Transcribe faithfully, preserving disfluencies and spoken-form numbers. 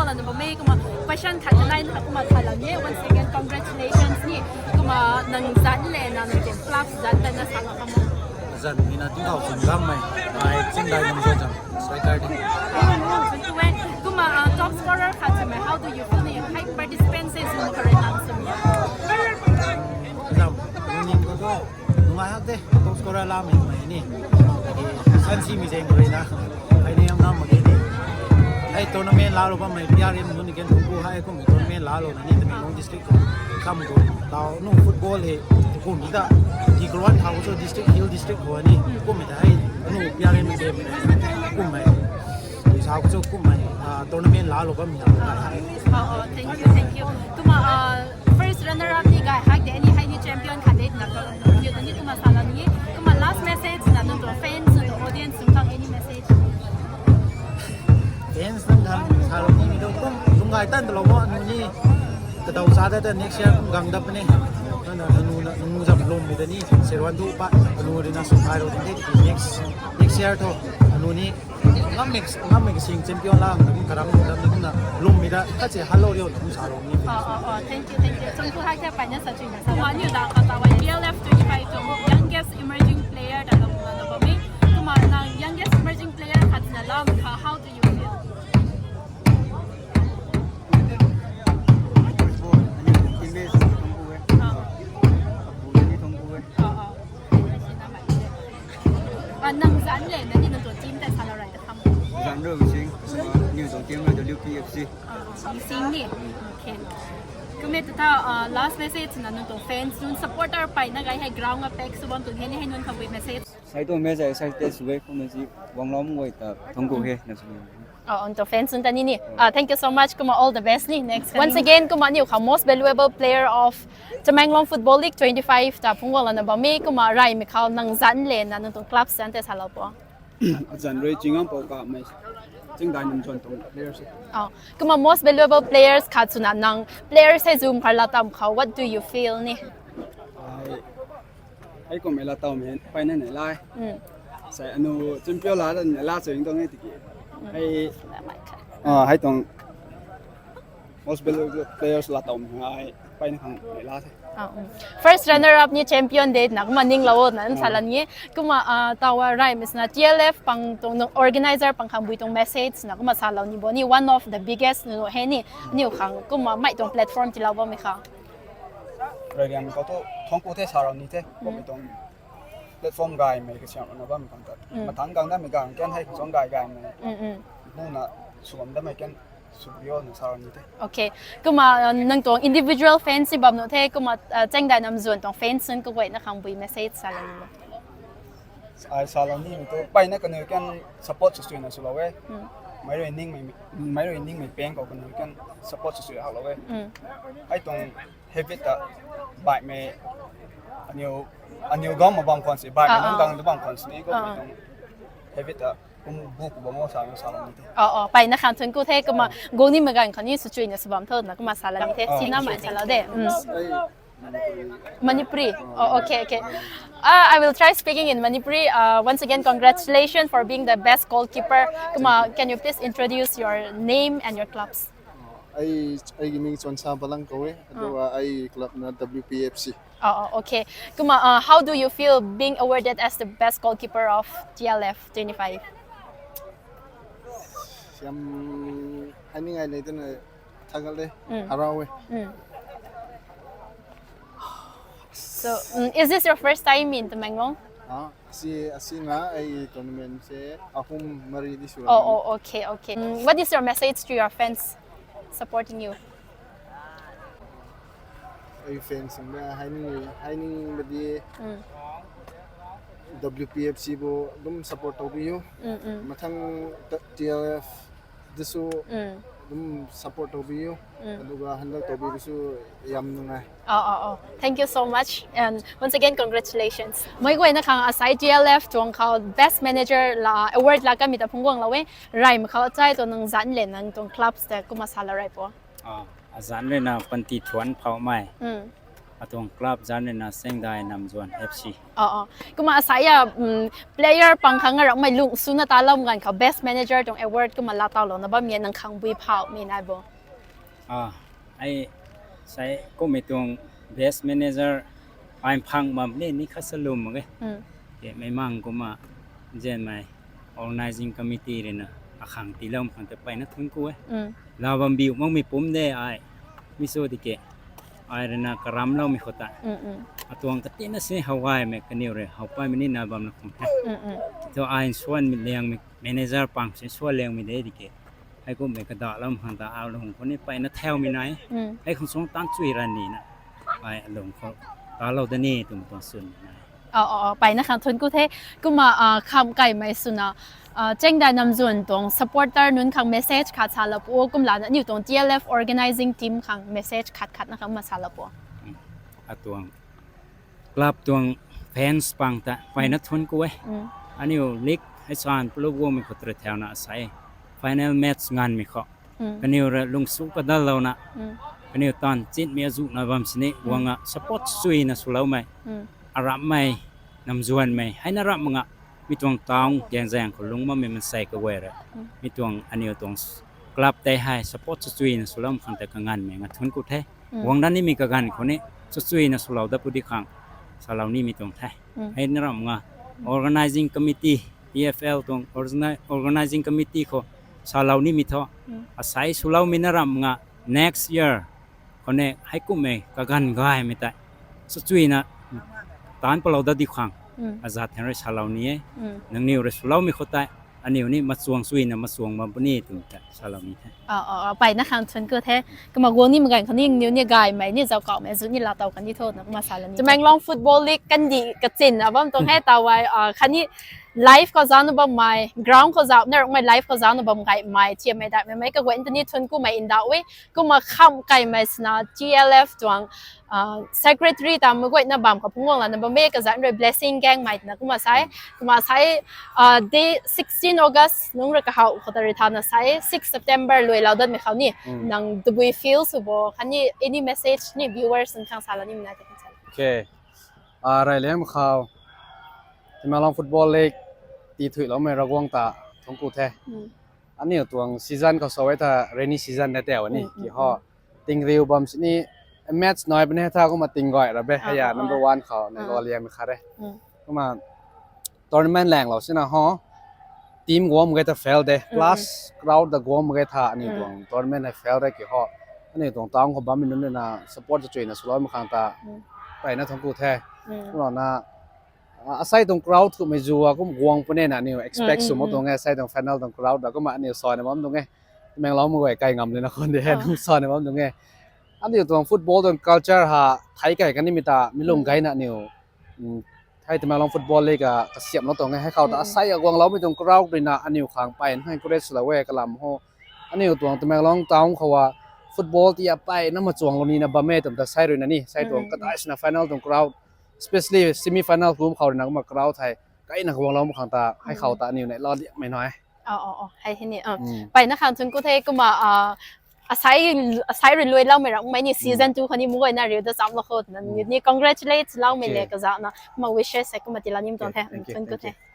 Nang bam e kumna question khat nai na kumna thalam e. Once again, congratulations ni. Kumna nang zan le na nang tuang club zan ta na sa la kam. Zan ni na tingkauh swn gang mei. Ai chingdai nang zan zan. Striker ni. Kumna uh, top scorer khat sa mei. How do you feel ni? Hei participants se zun kare nang sum ya. Zan ni ko to. Nungai hak de, top scorer la mei mei ni. San si mi zeng rui na. Ai ni am nam mei ni. Ai tournament la lo bam mei P R M nu ni ken bu hai kum tournament la lo na ni Tamenglong district ko. Kam ko. Tau nu football he kum ni ta. Di ground thau so district hill district ko ni. Kum mi ta hai nu P R M game kum mei. Sa ko so kum mei. Ah, tournament la lo bam mei. Oh, oh, thank you, thank you. Kumna uh, first runner up ni gay hak de ni hai ni champion khat de na ko. Ni ni kumna sa la ni. Kumna last message na nang tuang fans, nang tuang audience, nang tuang any message. Fans nang kan sa lo ni do kum lung gay tan lo mo ni. Kadau sa da next year kum gang dap ni. Na na nu na nu zam lum mi da ni. Serwan du pa nu ri na sum hai lo de next next year to nu ni. Ngam mix ngam mix sing champion la ngam karang ngam ni na lum mi da ka che hello rio tum sa lo ni. Oh, oh, oh, thank you, thank you. Chungku hai ta pai na sa chui na sa. Kumna ni da ka ta wa T L F twenty-five to youngest emerging player da lo na lo mi. Kumna na youngest emerging player khat na la ka how do you feel? Ah. Ah, ah. Ah, nang zan le na ni nang tuang team ta sa la rai ta tham. Zan ro sing, ni tuang team ro W P F C. Ah, ah, sing ni. Okay. Kumna tu ta uh, last message na nang tuang fans nunc supporter pai na gay hei ground a pek su bam tu he ni hei nunc khabui message. Sai tuang message sai te su e kumna si wang lom ngoi ta thong ko he na su. Oh, nang tuang fans nunc ta ni ni. Ah, thank you so much. Kumna all the best ni next. Once again, kumna niu khou most valuable player of Tamenglong Football League twenty-five ta phungwang lana bam e kumna rai mi khou nang zan le na nang tuang club zan te sa lo po. Azan rui chingam pau ka mei chingdai nam zon tuang players. Oh, kumna most valuable players khat swna nang players hei zun phar la tam khou what do you feel ni? Ai ai kum la tam hen pai na nei lai. Mm. Sai anu champion la da nei la ching tuang ni tiki. Ai ah hai tuang most valuable players la tam ai pai na khang nei la the. Ah, um. First runner up ni champion de na kumna ning lo na sa la ni. Kumna uh, tawa rai mi swna T L F pang tuang organizer pang khang bui tuang message na kumna sa lo ni bo ni one of the biggest nu he ni niu khang kumna mei tuang platform ti lo bo mi kha. Rai riam ko to thong ko the sa ro ni the. Ko mi tuang platform gay mei ka siam na bam khang ta. Mathang gang da mei gang ken hei khang gay gay mei. Mm, mm. Bu na suam da mei ken Okay. Kumna uh, nang tuang individual fans si bam nu the kumna uh, chengdai nam zuan tuang fans nunc kaguayna khang bui message sa la ni. Ai sa la ni tu pai na kanu kan support su na su lo e. Mai rui ning mai mai rui ning mai peng ko kanu kan support su hak lo e. Ai tuang habit ta bai mei aniu aniu gam ma bam khwan si bai mei nang gang da bam khwan si ni ko tuang habit ta Kum bu ku bam o sa sa ni te. Oh, oh, pai na khan thun ku the kumna gong ni magan khan ni su chui na su bam tho na kumna sa la ni the. Sina mai sa la de. Mm. Manipuri. Oh, okay, okay. Uh, I will try speaking in Manipuri. Uh, once again, congratulations for being the best goalkeeper. Kumna, can you please introduce your name and your clubs? Ai ai ming Chonsa Balang ko e. Aduga ai club na W P F C. Oh, oh, okay. Kumna, uh, how do you feel being awarded as the best goalkeeper of T L F twenty-five? Siam hai ni ngai le tana thagal le harau e. Mm. So, mm, is this your first time in Tamenglong? Ah, si asi nga ai tournament se ahum mari di su. Oh, oh, okay, okay. Mm, what is your message to your fans supporting you? Ai fans sing ba hai ni hai ni ba di W P F C bo dum support to bi yu. Mm, mm. Mathang T L F disu dum support to bi yu. Aduga handle to bi disu yam nungai. Oh, oh, oh. Thank you so much. And once again, congratulations. Mai guay na khang asai T L F tuang khou best manager la award la kami ta phungguang la we. Rai ma khou chai to nang zan le nang tuang clubs te kumna sa la rai po. Ah, azan rui na panty thuan phau mai. Mm. Atuang club zanc rui na Sengdai Namzuan F C. Oh, oh. Kumna asai a, um, player pang khang ngaramei lung swna ta lam ganv khou best manager tuang award kumna la tau lou na bam e nang khang bui phau mi nai bo. Ah, ai sai kumna tuang best manager ai phang bam ni ni khat sa lum mak e. Hmm. Ke mei mang kumna zenmei organizing committee rui na akhang tiilou khang ta peyna thun ku e. Hmm. La bam biu makmei pum de ai. Mi so di ke. Ai rui na karam loumei khou ta. Hmm, hmm. Atuang katina si how gaymei kaniw rui how paymei ni na bam na khum the. Hmm, hmm. Thu ai suan mi liangmei manager pang si suan liangmei de di ke. Hei kumna kada lam khang ta alung khou ni peyna thaumei nai. Hmm. Hei khang suang tan chui ran ni na. Ai alung khou ta lou da ni tum tuang sun nai. Oh, oh, oh, peyna khang thun ku the. Kumna, ah, kham kaimei swna, ah, Sengdai Namzuan tuang supporter nunc khang message khat sa lou pu, kumlana aniu tuang T L F organizing team khang message khat khat na khang ma sa lou pu. Hmm. Atuang club tuang fans pang ta peyna thun ku e. Hmm. Aniu league hei san plu guangmei khou tre thauna asai final match nganmei khou. Hmm. Kaniw rui lung su kadal louna. Hmm. Kaniw tan chinmei azu na bam sini, hmm, guang a support chui na swloumei. Hmm. Aramhmei, Namzuanmei, hei na ramh mak nga, mi tuang town, Gaengzaeng khou lung bammei mansei kaguay rui. Hmm. Mi tuang aniu tuang s-, club tei hei support chui na swlou khang ta kanganvmei nga thun ku the. Hmm. Guang da nimei kaganv khou ni, chui na swlou da pu di khang, salou nimei tuang the. Hmm. Hei na ramh nga, hmm, organizing committee, T F L tuang origina-, organizing committee khou salou nimei thu, hmm, asai swloumei na ramh nga, next year, khou ne, hei kumhmei kaganv gaymei tei, chui na, taanc palou da di khang, hmm, azat theng rui salou ni e. Hmm. Nangniw rui swloumei khou tei, aniu ni machuang chui na machuang bam puni twmei ta salou ni the. Oh, oh, oh, peyna khang thun ku the. Kumna guang nimei ganv khou ni, niw ni gaymei, ni zauc kauhmei, zu ni la tau kan di tho, na kumna salou ni. Tamenglong Football League kandih kachin na bam tuang he, tawai, ah, khatni live khou zauc na bammei, ground khou zauc na rukmei, live khou zauc na bam gaymei, chiammei daihmei mei kaguay ta ni thun kumei ndauh e. Kumna kham kaimei swna T L F tuang, ah, secretary ta mei guay na bam khou phungc guang lana bam e, kazanc rui Blessing Gaengmei twna kumna sai. Hmm. Kumna sai, ah, day sixteen August nungc rui kahaw khou ta rui thana sai, six September luailou datmei khou ni, hmm, nang tabui feel sw bo, khatni any message ni viewers nunc khang salou nimei na te kan sa. Okay. Ah, rey liang khou Tamenglong Football League ti thuiloumei Ravguangc ta thun ku the. Hmm. Aniu tuang season khou sa e tha rainy season na tei ni, hmm, ki, hmm, ho. Hmm. Tingriu bam sini match nai puni tha kumna ting gay ra be, ah, hei a, ah, number, ah, one khou nei, ah, lou liangmei khat e. Hmm. Kumna tournament laenglou sina ho, team guang mak ge ta fail de, hmm, plus crowd ta guang mak ge tha aniu, hmm, tuang tournament hei fail de ki ho. Aniu tuang town khou bammei nunc rui na support chui na swloumei khang ta, hmm, peyna thun ku the. Hmm. Kumna, ah, asai tuang crowd kumhmei zu a kum guang puni na aniu expect, mm, sw mak, mm, tuang e, asai tuang final tuang crowd da kumna aniu sa na bam tuang e. Tamenglong mei guay kai ngam lina khwan de, ah, nung sa na bam tuang e. Aniu tuang football tuang culture ha thei kai kanimei ta mi lung, mm, gayna aniu, mm, hei Tamenglong Football League a kasiamhlou tuang e. Hei khou ta, mm, mm, asai a guangloumei tuang crowd rui na aniu khang peyna encourage lou e kalam ho. Aniu tuang Tamenglong town khou a football ti a peyna machuanglou nina bam e twmei ta sai rui na ni, sai tuang, mm, kadaih swna final tuang crowd, especially semi final kum khou rui na kumna crowd hei kaina guanglou mak khang ta, hei khou, mm, ta aniu nei lou liangmei nai. Oh, oh, oh, hei hei ni, ah. Mm. Peyna khang thun ku the kumna, ah, asai, asai rui luailoumei ramhmei ni, mm, season two khou ni mei guayna riu da chamlou khou na, mm, ni congratulate loumei, okay, le kazauhna, kumna wishes hei kumna tiilou nim tuang, okay, the, mm, thank you, thun ku, thank you, the.